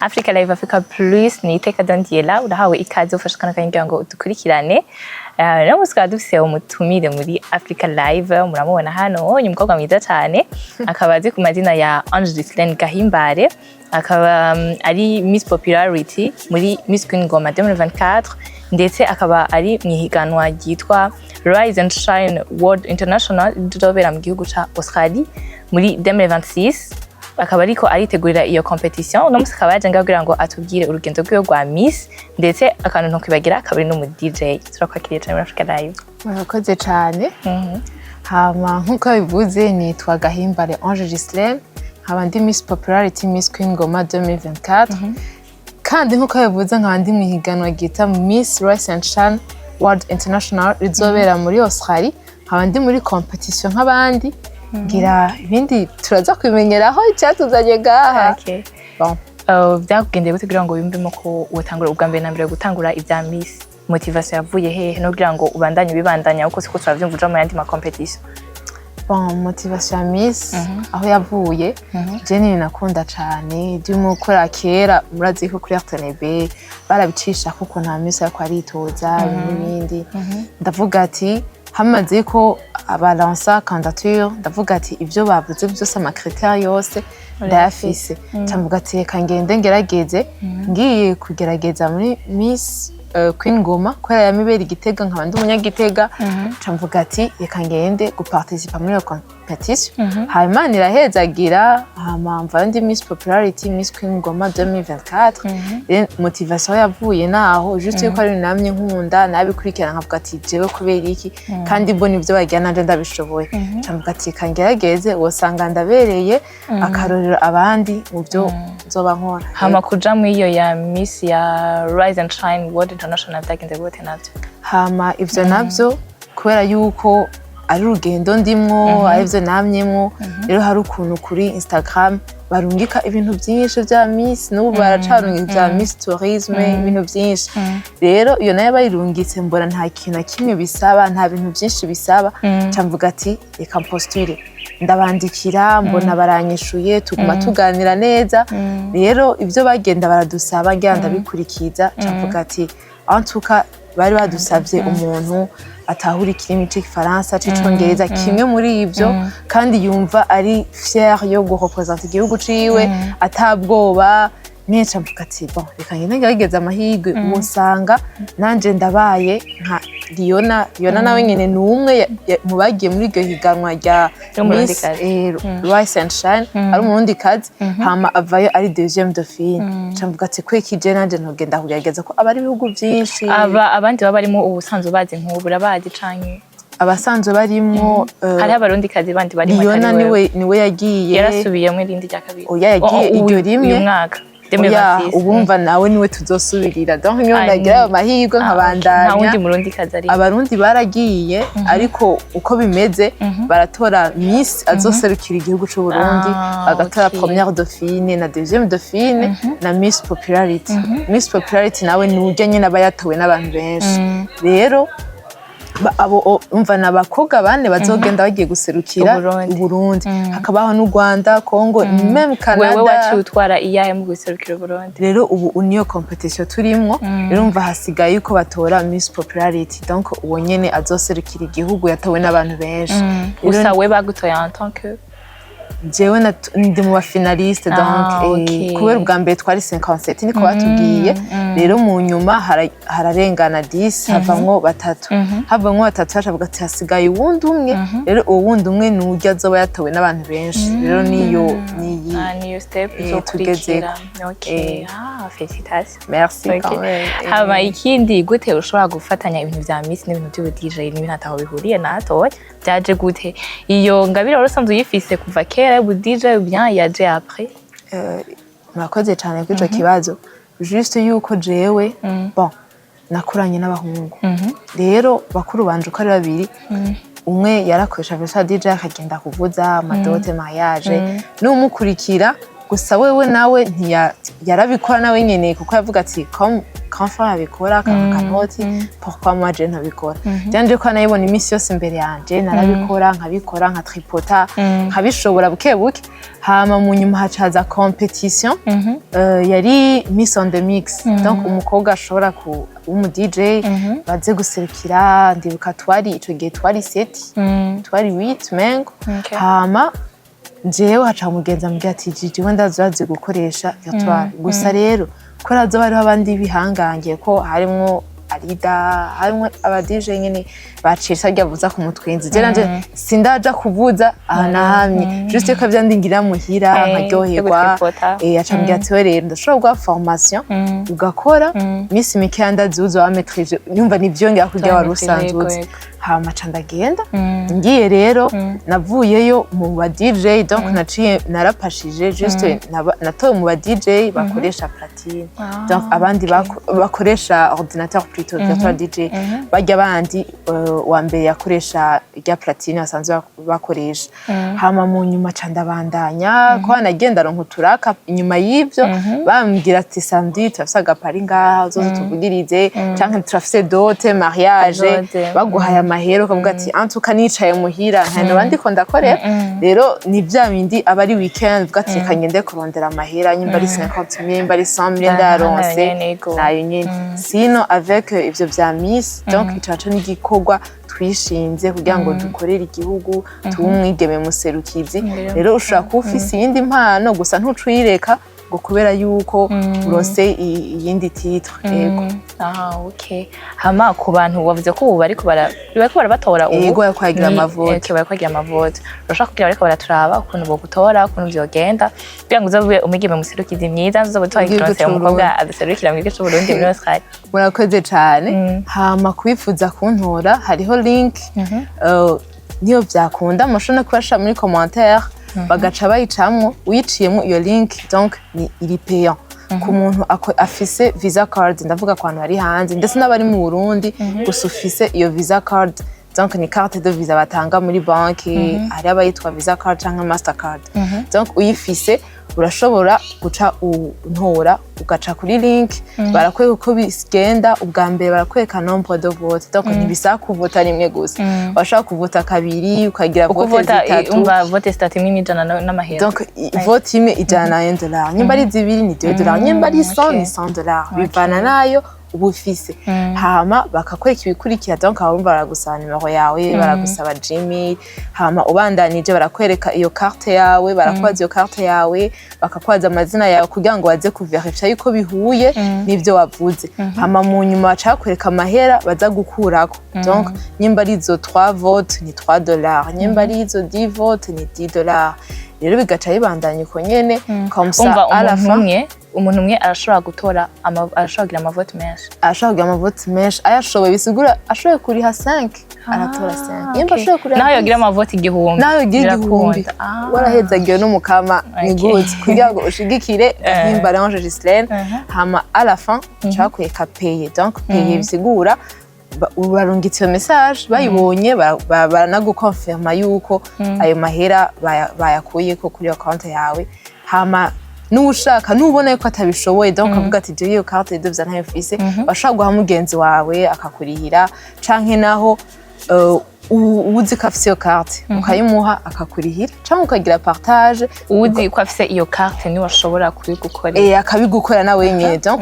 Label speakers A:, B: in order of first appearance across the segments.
A: Africa Live, Africa Plus, ni iteka Dandiela. Urahawe ikaze, ufashe akana kanya kugira ngo udukurikirane. No munsi tukaba dufise umutumire muri Africa Live. Muramubona hano, ni umukobwa mwiza cyane, akaba azi ku mazina ya Ange Ghislaine Gahimbare, akaba ari Miss Popularity muri Miss Queen Ngoma 2024, ndetse akaba ari mu ihiganwa ryitwa Rise and Shine World International rizobera mu gihugu ca Australie muri 2026. Akaba ariko aritegurira iyo competition. Uno munsi akaba yaje ngaho kugira ngo atubwire urugendo rwiwe rwa Miss, ndetse akantu ntukwibagira, akaba ari n'umu DJ. Turakwakiriye cyane muri Africa Live.
B: Murakoze cyane. Hama nk'uko bivuze, nitwa Gahimbare Ange Ghislaine, nkaba ndi Miss Popularity Miss Queen Ngoma 2024, kandi nk'uko bivuze nkaba ndi mu ihiganwa ryita Miss Rise and Shine World International rizobera muri Australie, nkaba ndi muri competition nk'abandi. Ngira ibindi turaza kubimenyeraho icyatuzanye ngaha. Bon.
A: Byakugendeye gute kugira ngo wiyumvemo ko wotangura ubwa mbere na mbere gutangura ibya Miss? Motivation yavuye hehe no kugira ngo ubandanye ubibandanya, kuko siko turavyumva uja mu yandi ma competition?
B: Bon, motivation ya Miss aho yavuye, je ni nakunda cane ndimo gukora kera. Murazi ko kuri RTNB barabicisha ko ukuntu Miss ariko aritoza n'ibindi. Ndavuga ati hamaze ko abalansa candidature, ndavuga ati ibyo bavuze byose, ama critères yose ndayafise. Ndavuga ati reka ngende ngerageze. Ngiye kugerageza muri Miss Queen Ngoma kubera yamibera Igitega, nkaba ndi umunyagitega. Nca mvuga ati reka ngende guparticipa muri iyo competition, hanyuma irahezagira, hama mva ndi Miss Popularity Miss Queen Ngoma 2024. Rero motivation yavuye naho juste yuko ari namye nkunda nabikurikirana, nkavuga ati jewe kubera iki kandi mbona ibyo bagira nanje ndabishoboye? Nca mvuga ati reka ngerageze, wosanga ndabereye akarorero abandi mu byo nzoba nkora.
A: Hama kuja muri iyo ya Miss ya Rise and Shine World International byagenze gute navyo?
B: Hama ivyo navyo, kubera yuko ari urugendo ndimwo, arivyo namyemwo, rero hari ukuntu kuri Instagram barungika ibintu byinshi vya Miss. N'ubu baracarungika vya Miss Tourisme, ibintu byinshi. Rero iyo nayo bayirungitse, mbona nta kintu na kimwe bisaba, nta bintu byinshi bisaba. Nca mvuga ati reka mpostule. Ndabandikira, mbona baranyishuye, tuguma tuganira neza. Rero ibyo bagenda baradusaba ngira ndabikurikiza. Nca mvuga ati en tout cas bari badusabye umuntu atahura ikirimi c'igifaransa, c'icongereza, kimwe muri ivyo, kandi yumva ari fier yo gurepresenta igihugu ciwe atabwoba. Nca mvuga ati bon, reka ngende ngerageze amahirwe, ubu nsanga nanje ndabaye nka Liona. Liona nawe nyene ni umwe mu bagiye muri iryo higanwa rya Miss
A: Y'umurundikazi.
B: Rise and Shine, ari umurundikazi, hama avayo ari deuxième dauphine. Nca mvuga ati kweki je nanje ntogenda kugerageza, ko aba ari ibihugu vyinshi?
A: Aba abandi baba barimo ubusanzwe bazi, nk'ubu urabazi canke?
B: Abasanzwe barimwo
A: Hariho abarundikazi bandi barimo
B: Liona.
A: atari wewe?
B: Niwe yagiye.
A: Yarasubiyemo irindi rya kabiri?
B: Oya, yagiye
A: Oh,
B: iryo rimwe.
A: Uyu mwaka
B: Oya,
A: 2026.
B: ubumva nawe niwe tuzosubirira. Donc niyo
A: Ah,
B: ndagira ayo mahirwe
A: Ah, okay.
B: nkabandanya.
A: Nta wundi murundikazi ari?
B: Abarundi baragiye, ariko uko bimeze baratora Miss azoserukira igihugu c'u Burundi, bagatora première dauphine na deuxième dauphine na Miss Popularity. Miss Popularity nawe ni urya nyine aba yatowe n'abantu benshi. Rero abo umva ni abakobwa bane bazogenda bagiye guserukira
A: Uburundi.
B: Uburundi. Hakabaho n'u Rwanda, Congo, même Canada.
A: Wewe waciye utwara iyahe mu guserukira Uburundi?
B: Rero ubu niyo competition turimwo. Rero umva hasigaye yuko batora Miss Popularity, donc uwo nyene azoserukira igihugu yatowe n'abantu benshi. Rero
A: Gusa we bagutoye en tant que
B: jewe ndi mu bafinaliste donc. Kubera ubwa mbere twari 57, niko batubwiye. Rero mu nyuma hararengana 10, havamwo batatu, havamwo batatu, hacavuga ati hasigaye uwundi umwe. Rero uwo wundi umwe ni urya azoba yatowe n'abantu benshi. Rero niyo niyi
A: Ah, niyo step
B: izokurikira.
A: izokurikira. Okay. Ah, félicitations.
B: Merci.
A: Okay.
B: Quand même.
A: Hama ikindi, gute ushobora gufatanya ibintu vya Miss n'ibintu by'ubu DJ n'ibintu ataho bihuriye na hatoya? Byaje gute? Iyo ngabire wari usanzwe uyifise kuva kera y'ubu DJ ou bien yaje après?
B: Murakoze cyane kuri ico kibazo. Juste yuko jewe, bon, nakuranye n'abahungu. Rero bakuru banje uko ari babiri, umwe yarakoresha version DJ, akagenda kuvuza ama dots, mariage, n'umukurikira. Gusa wewe nawe ntiya yarabikora nawe nyene, kuko yavuga ati comme grand frère abikora akantu kanoti, pourquoi moi je ntabikora? Byanje ko nayibona iminsi yose imbere yanje, narabikora, nkabikora, nkatripota, nkabishobora buke buke. Hama mu nyuma hacaza compétition, yari Miss on the Mix, donc umukobwa ashobora ku w'umu DJ baze guserukira. Ndibuka twari ico gihe twari sept, twari huit mengo. Hama jewe haca mugenzi ambwira ati: "Gigi, we ndazi urazi gukoresha virtual gusa rero kubera hazoba hariho abandi bihangange, ko harimwo Arida, harimwo aba DJ nyene bacisha rya vuza ku mutwenzi." Je nanje sindaja kuvuza aha na hamwe, juste ko vyandingira muhira nkaryoherwa.
A: Gutripota.
B: Aca ambwira ati: "We rero ndashobora guha formation ugakora iminsi mikeya, ndazi uzoba maîtrise." Nyumva nivyongera kurya wari usanzwe uzi. Hama ca ndagenda. Ngiye rero, navuyeyo mu ba DJ, donc naciye narapashije juste, natowe mu ba DJ bakoresha platine. Donc abandi bakoresha ordinateur plutôt, virtual DJ bajya bandi, wa mbere yakoresha rya platine basanzwe bakoresha. Hama mu nyuma ca ndabandanya ko nagenda ronka uturaka inyuma y'ivyo, bambwira ati: "Samedi turafise agapari ngaha, uzoze tuvugirize, canke turafise dot, mariage."
A: Dot.
B: Baguhaye amahera ukavuga ati: "Antuka nicaye muhira nta nabandi ko ndakorera." Rero ni bya bindi aba ari weekend, uvuga ati: "Reka ngende kurondera amahera, nyimba ari 50 mille, nyimba ari 100 mille ndayaronse."
A: Nayo nyene, ego.
B: Nayo nyene. Sino avec ivyo vya Miss, donc ico ni igikorwa twishinze kugira ngo dukorere igihugu, tube umwigeme muserukizi. Rero ushobora kuba ufise iyindi mpano gusa ntuca uyireka ngo kubera yuko urose iyindi titre. Yego.
A: Ah, okay. Hama ku bantu wavuze ko ubu bariko barabatora ubu.
B: Yego, bariko baragira amavote.
A: Okay, bariko baragira amavote. Urashaka kugira bariko baraturaba ukuntu bogutora, ukuntu vyogenda kugira ngo uzobe umwigeme muserukizi mwiza, uzobe utwaye
B: Igihugu
A: ikironse
B: c'Uburundi.
A: umukobwa aduserukira mu gihugu c'Uburundi muri Australia.
B: Murakoze cyane. Hama kubifuza kuntora, hariho link, niyo byakunda mushobora no kubasha muri commentaire, bagaca bayicamwo. Uyiciyemo iyo link, donc ni iri payant ku muntu afise Visa card. Ndavuga ku bantu bari hanze ndetse n'abari mu Burundi, gusa ufise iyo Visa card, donc ni carte de Visa batanga muri banki, hari abayitwa Visa card canke Mastercard. Donc uyifise urashobora guca untora, ugaca kuri link, barakwereka uko bigenda. Ubwa mbere barakwereka nombre de vote, donc ntibisaba kuvota rimwe gusa, washobora kuvota kabiri, ukagira
A: Uko
B: vote
A: vota
B: zitatu.
A: Umva, vote zitatu, imwe ijana n'amahera.
B: Donc vote imwe ijana na 1 dollar, nyimba ari zibiri ni 2 dollars, nyimba ari 100 ni 100 dollars, bivana nayo uba ufise. Hama bakakwereka ibikurikira, donc aho urumva baragusaba nimero yawe, baragusaba Gmail. Hama ubandanije barakwereka iyo carte yawe, barakubaza iyo carte yawe, bakakwaza amazina yawe kugira ngo baze kuverifya yuko bihuye n'ivyo wavuze. Hama mu nyuma baca bakwereka amahera baza gukurako, donc nyimba ari izo 3 vote ni 3 dollars, nyimba ari izo 10 vote ni 10 dollars. Rero bigaca bibandanya uko nyene, comme ça
A: Umva,
B: à la
A: umuntu
B: fin
A: umwe arashobora gutora arashobora kugira amavote menshi.
B: Arashobora kugira amavote menshi ayashoboye, bisigura ashoboye kuriha 5 aratora 5, nimba ashoboye kuriha
A: Naho yogira
B: 10,
A: amavote 1000.
B: Nawe ugira 1000.
A: Birakunda.
B: Warahezagiwe n'umukama, ni good kugira ngo ushigikire Himbara Ange Ghislaine. Hama à la fin cakwereka payer, donc payer bisigura urarungitse iyo message, bayibonye baranagukonfirma yuko ayo mahera bayakuyeko kuri iyo konti yawe. Hama n'ushaka, nubona yuko atabishoboye, donc avuga ati: "Jewe iyo carte de visa ntayo mfise", bashobora guha mugenzi wawe akakurihira, canke naho uzi ko afise iyo carte ukayimuha akakurihira, canke ukagira partage.
A: Uzi ko afise iyo carte niwe ashobora kubigukorera.
B: Akabigukorera nawe nyene, donc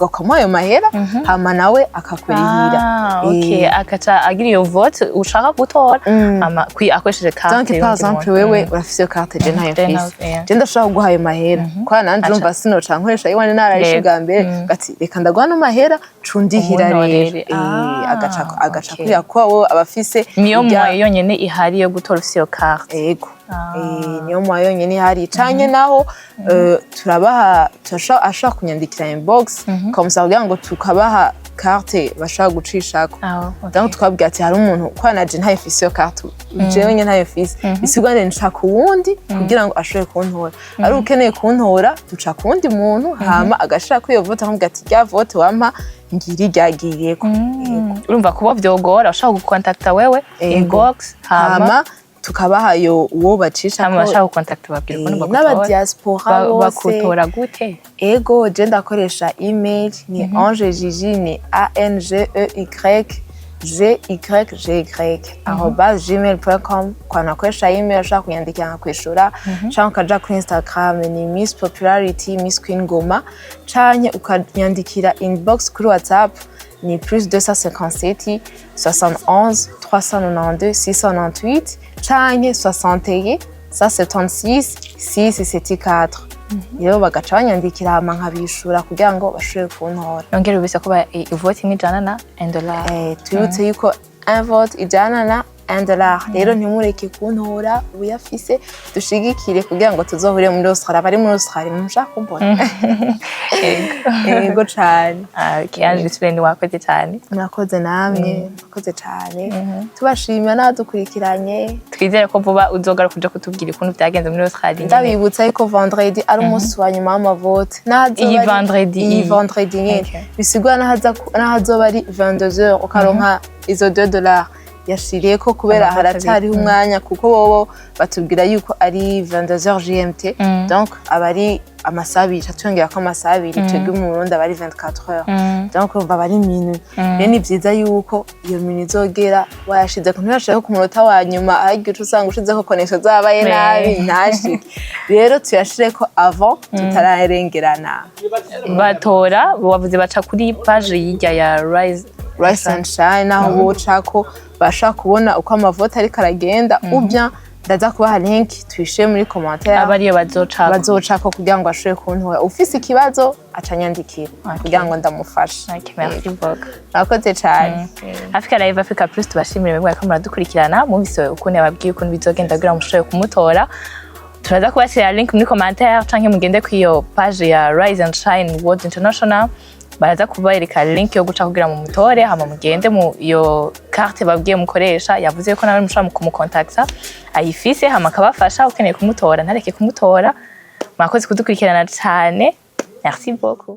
B: ukamuha ayo mahera, hama nawe akakurihira.
A: Ah, okay. Akaca agira iyo vote ushaka gutora, ama akoresheje carte
B: Donc par
A: y'undi
B: exemple
A: muntu.
B: wewe urafise iyo carte, je ntayo
A: Je
B: mfise, je ndashobora kuguha ayo mahera kubera nanje urumva sinoca nkoresha ayiwanje nararishe bwa mbere, gati: "Reka ndaguha no mahera, cundihira."
A: Umuntorere.
B: Rero agaca kuriya kuba wowe abafise
A: Niyo moyen yonyene ihari yo gutora ufise iyo carte?
B: Ego. Niyo moyen yonyene ihari, canke naho turabaha, ashobora kunyandikira inbox comme ça kugira ngo tukabaha carte bashobora gucishako. Donc twabwira ati hari umuntu kwa naje ntayo mfise iyo carte, jewe nyene ntayo mfise, bisigura ngo nshaka uwundi kugira ngo ashobore kuntora. Ari ukeneye kuntora, duca ku wundi muntu, hama agashira kuri iyo vote, akamubwira ati: "Rya vote wampa ngiri ryagiyeko." Yego.
A: Urumva kuba vyogora, ushobora gukontakta wewe
B: Ego.
A: inbox, hama
B: Hama Tukabaha yo uwo bacisha.
A: Hama bashaka gukontakta, babwira ukuntu bagutora.
B: N'abadiaspora bose.
A: Bakutora gute?
B: Ego, je ndakoresha email, ni Ange Gigi, ni angeygygy@gmail.com. Kwa nakoresha email, ushaka kunyandikira nkakwishura, canke ukaja kuri Instagram, ni Miss Popularity, Miss Queen Goma, canke ukanyandikira inbox kuri WhatsApp, ni +257 71 392 698 canke 61 176 674. Rero bagaca banyandikira, hama nkabishura kugira ngo bashobore kuntora.
A: Yongera ubise ko ivote imwe ijana na $1.
B: Twibutse yuko un vote ijana na $1. Rero ntimureke kuntora, uyafise dushigikire kugira ngo tuzohure muri Australia. Abari muri Australia mushaka kumbona. Ego cane.
A: Ah, okay, Ange Discipline, wakoze cyane.
B: Murakoze namwe, murakoze cane. Tubashimira n'abadukurikiranye.
A: Twizere ko vuba uzogaruka uja kutubwira ukuntu byagenze muri Australia nyene.
B: Ndabibutsa yuko vendredi ari umunsi wa nyuma w'amavote. N'ahazoba
A: Iyi vendredi,
B: iyi
A: iyi.
B: vendredi nyene. Bisigura n'ahazoba ari 22h, ukaronka izo $2, yashiriyeko kubera
A: Amavote
B: haracariho
A: abiri.
B: umwanya, kuko bobo batubwira yuko ari 22h GMT. Donc aba ari amasaha 2, atwongera ko amasaha 2, twebwe mu Burundi aba ari 24h. Donc urumva aba ari minuit. Rero ni vyiza yuko iyo minuit izogera wayashizeko, ntuyashireko ku munota wa nyuma, ahubwo uca usanga ushizeko connexion zabaye nabi, ntashike. Rero tuyashireko avant tutararengerana.
A: Batora, wavuze baca kuri page yirya ya Rise.
B: Rise and Shine, naho bocako bashaka kubona uko amavote ariko aragenda, ou bien ndaza kubaha link tuyishire muri commentaire.
A: Aba ariyo bazocako.
B: Bazocako kugira ngo ashobore kuntora. Ufise ikibazo aca anyandikira kugira ngo ndamufashe.
A: Okay, merci beaucoup.
B: Murakoze cane.
A: Africa Live, Africa Plus, tubashimire mwebwe ko muradukurikirana. Mwumvise ukuntu yababwiye ukuntu bizogenda kugira ngo mushobore kumutora. Turaza kubashyirira link muri commentaire, canke mugende kuri iyo page ya Rise and Shine World International, baraza kubereka link yo guca kugira mu mutore. Hama mugende mu iyo carte babwiye mukoresha. Yavuze ko nawe mushobora kumukontakta, ayifise, hama akabafasha. Ukeneye kumutora ntareke kumutora. Mwakoze kudukurikirana cane, merci beaucoup.